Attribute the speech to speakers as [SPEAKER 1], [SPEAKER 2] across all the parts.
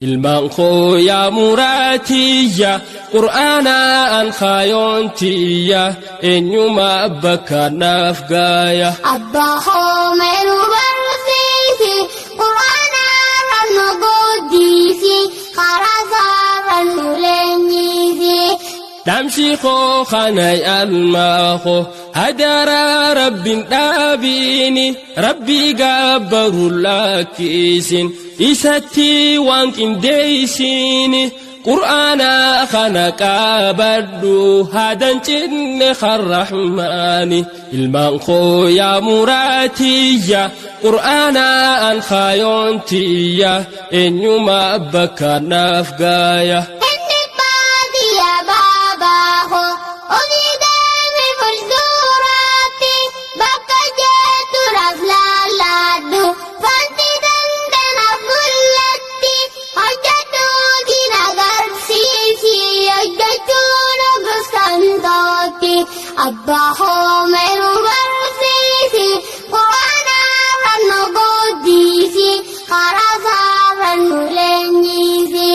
[SPEAKER 1] Ilmaan koo yaa muraatiyya, qur'aanaan kaayoontiyya, eenyuma bakka naaf gaaya.
[SPEAKER 2] Abbaa koo meeruu barsiisi, qur'aanaan nu guddisi, karaa saaraan nu leenjisi.
[SPEAKER 1] Dhaamsi koo kana almaa koo, hadaraa rabbiin dhaabiini, rabbii gaabbaru lakkisin, isatti waan qindeessini. Qur'aana kana qabadhu hadan cinne karrahmaani. Ilmaan koo yaa muraatiyya, qur'aanaan kaayoontiyya, eenyuma bakka naaf gaaya.
[SPEAKER 2] Inni baadiyyaa baabaa koo, olii deemi fuulduraatti, bakka jettu naaf laallaadhu, wanti dandanaaf mul'atti, hojjetu diina agarsiisi, hojjechuun gosaan tootti. Abbaa koo meeruu barsiisi, qur'aanaan nu guddisi, karaa saaraan nu leenjisi.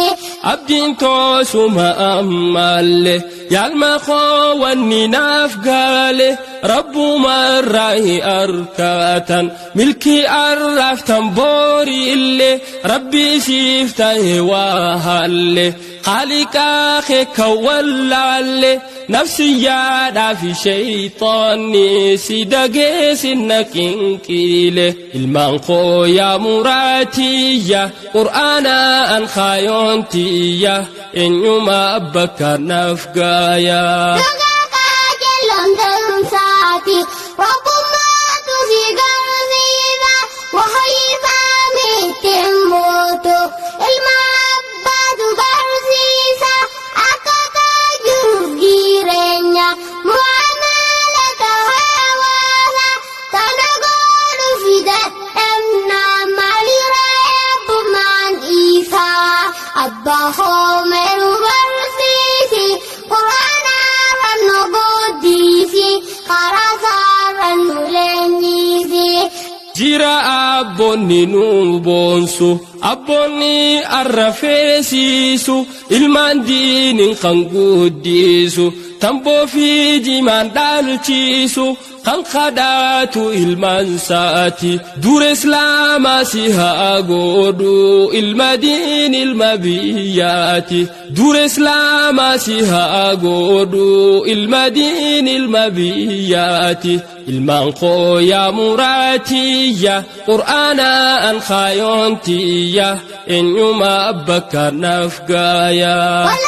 [SPEAKER 1] Abdiin toosuma ammallee, yaalma koo wanni naaf gaale, rabbuma irraa argatan milkii arraaftan boori illee, rabbii siif ta'e waa haalle, haaliqaa kee kan wallaalle, nafsiyyaadhaa fi sheeyxaanni si dageessin qinqiile. Ilmaan koo yaa muraatiyya, qur'aanaan kaayoontiyya, eenyuma bakka naaf gaaya.
[SPEAKER 2] Dhugaa qajeeloon ta'umsaati, rabbummaatu si garsiisa, wahiisaa miti mootu, ilma abbaatu barsiisa, akkaataa jiruuf jireenya, mu'amalata hawaasa, kana godhu fidadhamna, maalirra eebbumaan isaa. Abbaa koo meeruu barsiisi, qur'aanaan nu guddisi, karaa saaraan nu leenjisi.
[SPEAKER 1] Jira abboonni nu boonsu, abboonni arrafeesiisu, ilmaan diiniin kan guddisu, tamboo fi jimaan dhaalchiisu, kan kadhaatu ilmaan saati. Dura islaamaa si haa godhu, ilma diin ilma biyyaati. Dura islaamaa si haa godhu, ilma diin ilma biyyaati. Ilmaan koo yaa muraatiyya, qur'aanaan kaayoontiyya, eenyuma bakka naaf gaaya.
[SPEAKER 2] Wal